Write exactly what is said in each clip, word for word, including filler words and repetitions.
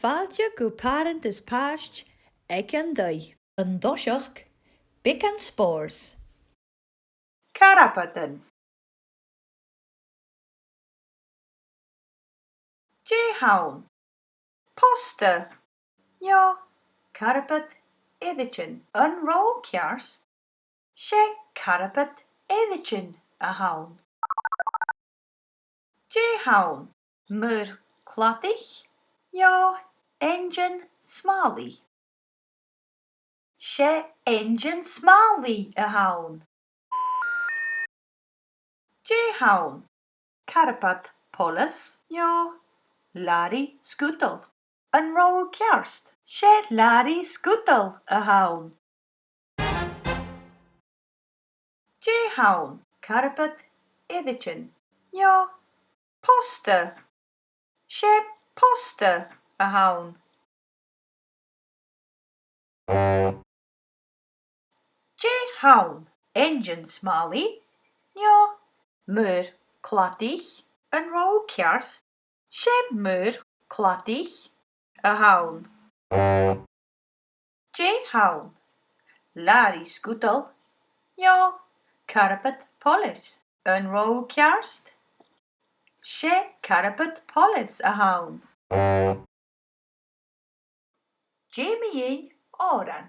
Fàilte gu Pàrant is Pàiste aig an taigh. An toiseach, beagan spòrs. Carbadan. Dè th' ann? Posta, no carbad èideadh. An robh thu ceart? 'S e carbad èideadh a th' ann. Dè th' ann? Muir-chladaich, no einnsean-smàlaidh? 'S e einnsean-smàlaidh a th' ann. Dè th' ann? Carbad poilis, no làraidh sgudail? An robh thu ceart? 'S e làraidh sgudail a th' ann. Dè th' ann? Carbad èideadh, no posta? 'S e posta a th' ann. Dè th' ann? Einnsean-smàlaidh, no muir-chladaich? An robh thu ceart? 'S e muir-chladaich a th' ann. Dè th' ann? Làraidh sgudail, no carbad poilis? An robh thu ceart? 'S e carbad poilis a th' ann. Dèanamaid òran.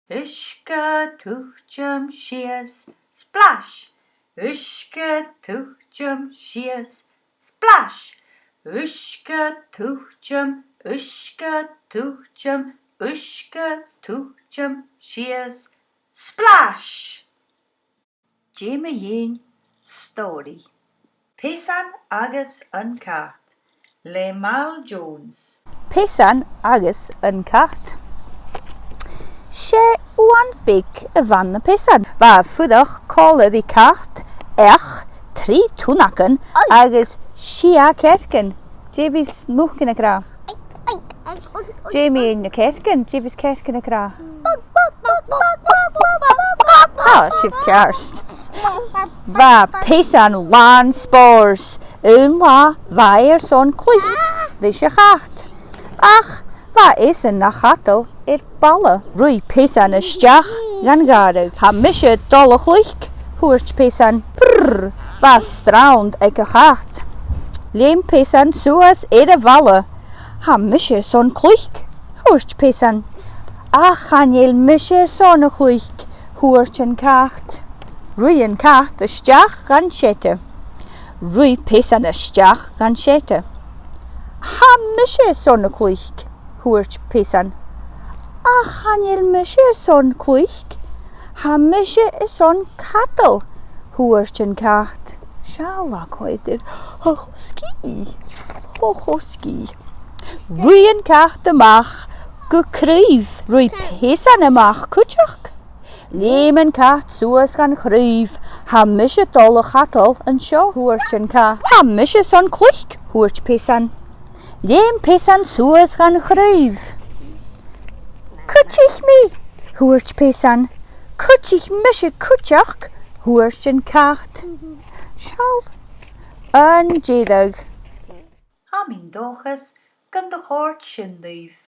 Uisge a' tuiteam sìos, splash! Uisge a' tuiteam sìos, splash! Uisge a' tuiteam, uisge a' tuiteam, uisge a' tuiteam sìos, splash! Dèanamaid stòiridh. Peasan agus an cat, le Mal Jones. Peasan agus an cat. 'S e uan beag a bh' ann am peasan. Bha e a' fuireach còmhla ri cat, each, trì tunnagan agus sia cearcan. Dè bhios mucan ag ràdh? Dè mu na cearcan? Dè bhios cearcan ag ràdh? Tha sibh ceart. Bha peasan làn spòrs. Aon latha bha e airson cluich leis a' chat. Ach bha esan na chadal air balla. Ruith peasan a-steach dhan ghàrradh. Tha mise a' dol a chluich, thuirt peasan. Prr, bha srann aig a' chat. Leum peasan suas air a' bhalla. Tha mise airson cluich, thuirt peasan. Ach chan eil mise airson a chluich, thuirt an cat. Ruith an cat a-steach dhan t-seada. Ruith peasan a-steach dhan t-seada. Tha mise airson a chluich, thuirt peasan. Ach chan eil mise airson cluich, tha mise airson cadal, thuirt an cat. Seall a' choimhead air a' chosgaidh. A' chosgaidh. Ruith an cat a-mach gu craobh. Ruith peasan a-mach cuideachd. Leum an cat suas dhan chraobh. Tha mise a' dol a chadal an seo, thuirt an cat. Tha mise airson cluich, thuirt peasan. Leum peasan suas dhan chraobh. Cuidich mi, thuirt peasan. Cuidich mise cuideachd, thuirt an cat. Seall an dèidh. Tha mi an dòchas gun do chòrd sin ribh.